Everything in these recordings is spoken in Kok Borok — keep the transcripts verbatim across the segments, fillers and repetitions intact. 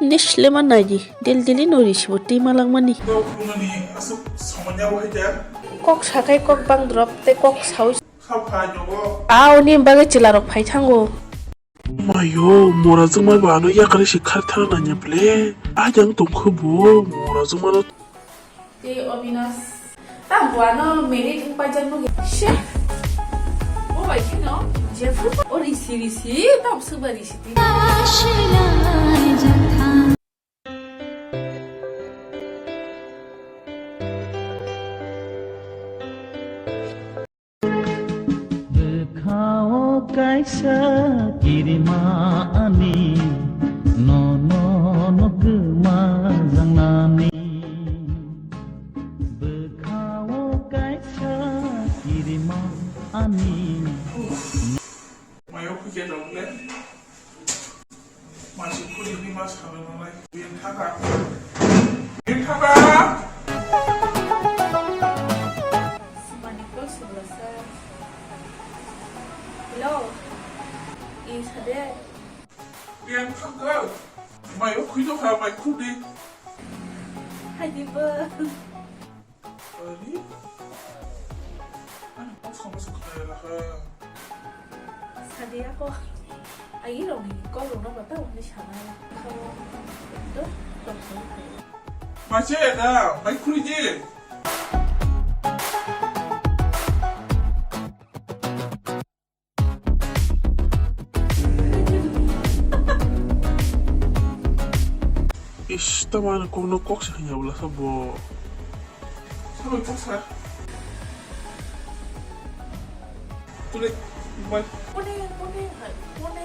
Dislema naidi, del dili no risibo twi malangmani. Kok phunani aswk somanya bo hai kya? Kok sakai kok bang drop te kok sawi. Sa phai nogo. A oni bagwi chwla rok phai thango. Mayo, mora jwngma ba ano yakari si khar thang nanya ble. A jang tongkhu bo, mora jwngma no. Tei Obinash, ta buano married wng paijak nugwi. She. Bo bai kheno, jephu o risi risi, ta bwswk ba risi twi. Bwkhao kaisa kirima ani, nono no kwma jangnani. Bwkhao kaisa kirima ani. Mayo khuja dong le. Mansi khuri ni mas khana nanai. Bien thaka. Bien thaka. Sumani call sugla sir. Hello. Is hade. Bien thaka. Mayo khujo kha mai khudi. Hadi ba. Ani? Ani kok sama sukha ya lah. Sadi ako. Agi rong ni kok rong na bata wani sana. Kau do kok rong. Mace da, mai khuri je. Ish, tamo ani kokno kok se hanya bwla sa bo. Sa bai kok sa. Tule, bai. Kone, kone, hai, kone.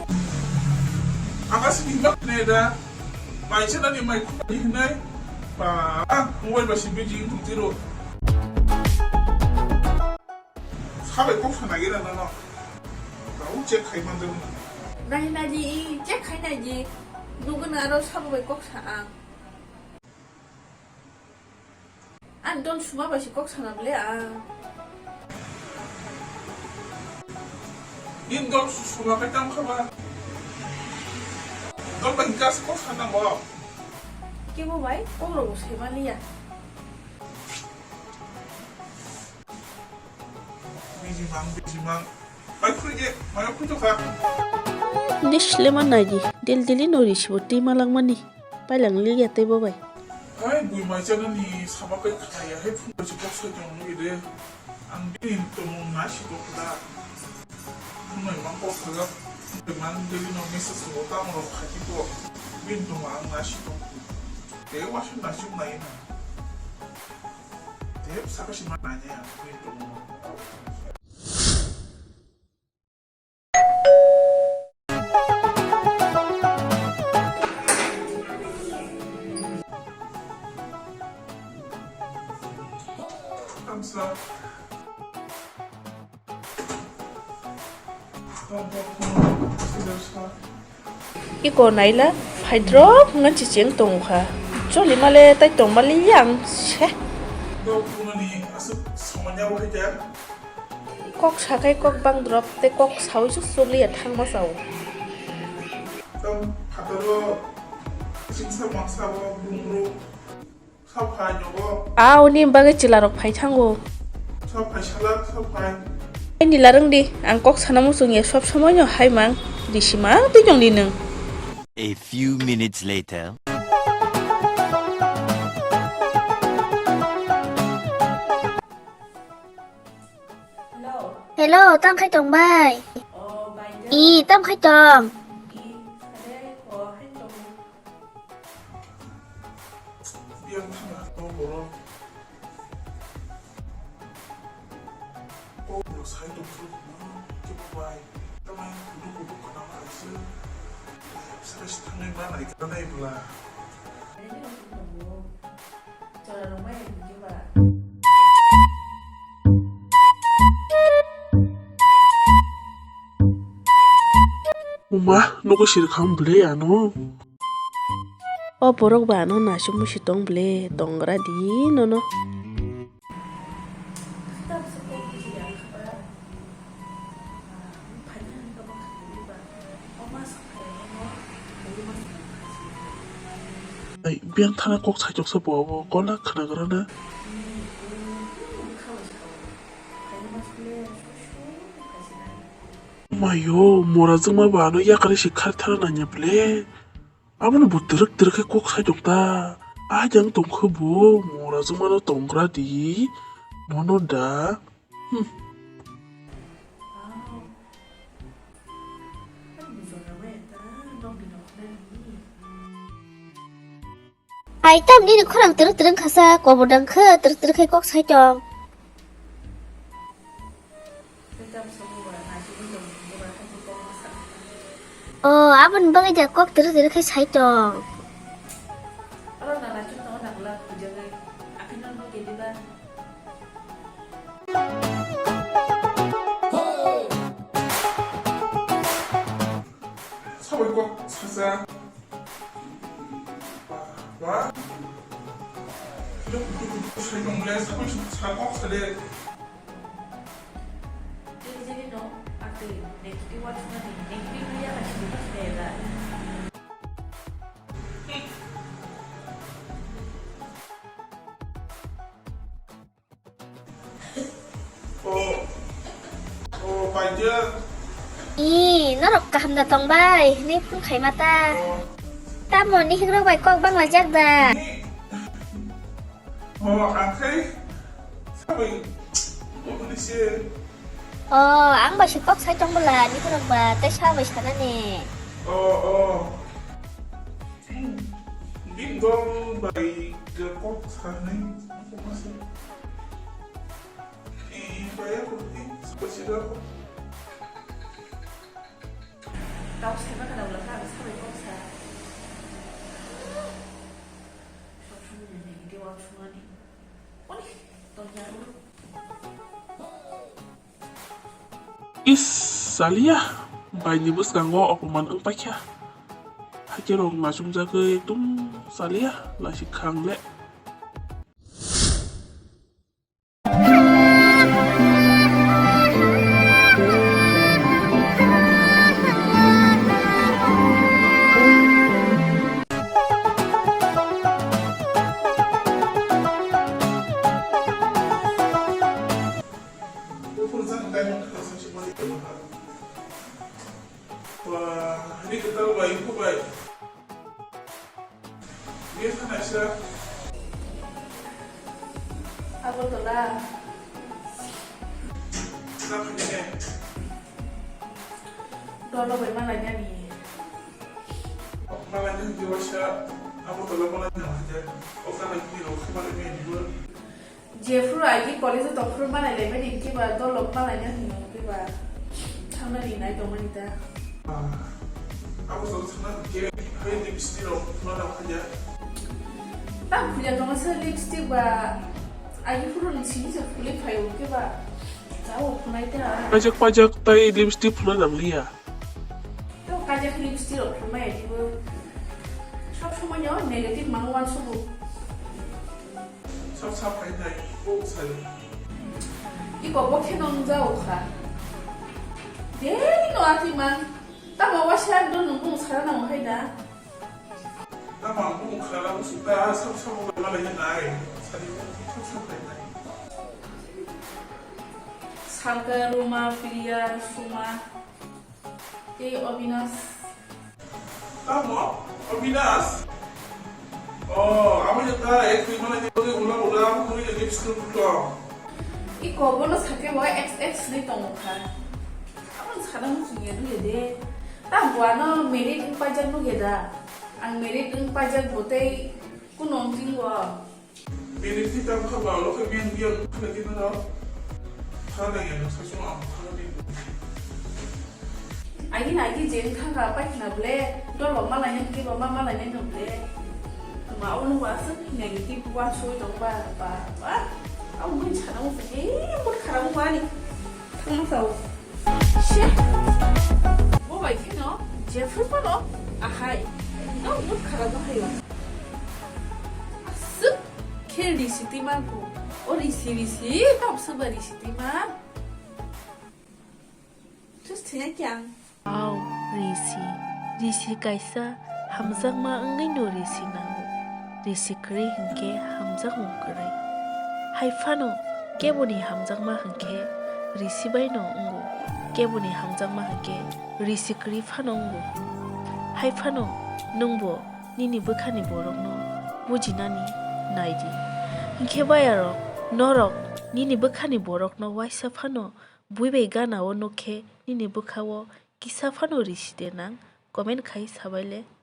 Aka sini bak ne da. Bai chana ni mai khuna ni hinai. Ba, mobile ba si biji tiro. Sabai kok sana gira nono. Kau check khai manjak. Nai nai di, check khai nai di. Nuguna aro sabai kok sa ang. Ang don suma bai si kok sana ble ang. Din don suma kai tam khaba. Don bai gas kok sana bo. Kebo bai kok rogo sema liya. Bijimang, bijimang. Mai khuri je, mai khuri jokha. Dislema naidi, del dili no risibo twi malangmani. Pailang liya tei bo bai. Hai, bui mai chana ni sama kai khaya, hai phung si kok sai tong nui de. Ang bini tong na si kok da. Phung mai mang kok khaga, phung mai mang dili no message ko ta mo khaji ko. Bini tong ang na si kok. Te wa si na si mai na. Tep saka si ma nanya ya, kui tong. Kamsa. Tong tong tong. Sila sa. Iko naila phaidrop wngkha chicheng tongkha. Choli male tai tong mali yang se. Dok phunani aswk somanya bo hai kya? Kok sakai kok bang drop te kok sawi su suli ya thang ma sao. Tong phataro singsa mangsa bo bumro. A oni bagwi chwla rok phai thango. Aini larwng di, ang kok sana muchung ya, sob somoi no hai mang, risi mang twi tong di nwng. A few minutes later. Hello, tang khai tong bai? I, tang khai tong? Yang thang ha to borok. Kok no sai tong phuru no kebo bai. Tamai kudu kudu khana ma aise. Sare thangwi ma nai kha nai bla. Uma, nogo sirkham ble ano. O borok ba ano naisuk musi tong ble, tongra di nono. Ai, biyang thana kok saichoksa bo abo, kola khwnagrana. Mayo, mora jwngma ba ano yakari si khar thana nanya ble. Abono bo twrwk twrwk khe kok saichok ta. Ah, jang tongkhe bo mora jwngmano tongra di. Mono da. Hmm. Hai tam nini khorang twrwk twrwk khasa, kobor dang khe twrwk twrwk khe kok sai tong. O, aboni bagwi da kok twrwk twrwk khe sai tong. Sabai kok sasa. Ba. Sabai kok sade. Jini jini no, ate negative word suna ni, negative ni ya kasi ni kasi ni ya. O, o, paijak. Ih, norok kaham da tong bai, ni phone khai mata. O. Tamo ni hingrok bai kok bang laijak da. Ni. O, ang khai sabai, o, ni se. O, ang bai se kok sai tong bwla, ni phone ba, tei sabai sana ni. O, o. Bini dol bai kok sanai, kok ma se. Tei bai ako tei sabai se da. Kok sai ma kana wala ka sabai kok sa. Sok sung ni ni di wa sung ani. Oni, ton ya. Is, salia, baini bwskango opoman wng paikha. Hakhe rok nachumjagwi ekdom salia, laisik kha ang le. Buphuru jang kaimang kha, sachi mani kaimang kha. Ba, ri kwtal bai, kho bai. Ye thana sa. Agartala. Sa khani ne. Dolo bai malai nani. Malai nani diwasa. Agartala malai nani. Okta lagi ni rok malai nani. Jephru agi college o tongphru malai laimani, kiba dolok malai no hino, kiba thangnani nai tongmani ta. Abo to thangna ke hai lipstick rok phuna rok haja. Ta phuja tongma se lipstick ba agi phuru ni sini se phuli phaio, kiba jao phunai ta. Pajak pajak tai lipstick phuna nangliya. To kajak lipstick rok phunmai agi bo. Sob somoi no negative mang wan subu. Sab sab hai nai, kok sai. Iko bo khe nong jao kha. Daily no ati man. Tamo wa share do nung bung sara nang hai da. Tamo bung sara bung suta sab sab malai nai. Sari sab sab hai nai. Sangka, Ruma, Priya, Suma. Tei Obinash. Tamo? Obinash? O, abo je ta ek dui mala je ula ula abo kuri je lipstick phuto. Iko bono sake bo X X ni tongo kha. Abo sana muchung ya nugya de. Ta buano merit wng paijak nugya da. Ang merit wng paijak bo tei kuno wng tingo. Bini thwi tamo kha ba, ulo khe biyang biyang khlai khe nang rw. Kha nang ya nang sasung ang kha nang. Agi na agi je wng kha kha paithna ble, dolo malai nang kiba ma malai nang ble. Ma abo nung ba aswk negative wa soi tong ba, ba, ba. Abo mui sana mo khe, mut khara mo ani. Thang ma sao. She. Bo bai kheno, Jeffrey pano, ahai. No mut khara mo hayo. Aswk. Khe risi twi man kho. O risi risi, tamo swkba risi twi man. Just thina kyang. Wow, risi. Risi kaisa hamjakma wngwi no risi nango. Risi kwrwi hwnkhe hamjakmung kwrwi. Hai phano keboni hamjakma hwnkhe risi baino wngo, keboni hamjakma hwnkhe risi kwrwi phano wngo. Hai phano nwngbo nini bwkhani borokno bujinani nai di. Hinkhe bayarok, norok nini bwkhani borokno waisa phano bui bai gana-o nuk khe nini bwkha-o kisa phano risi de nang? Comment khai sabai le.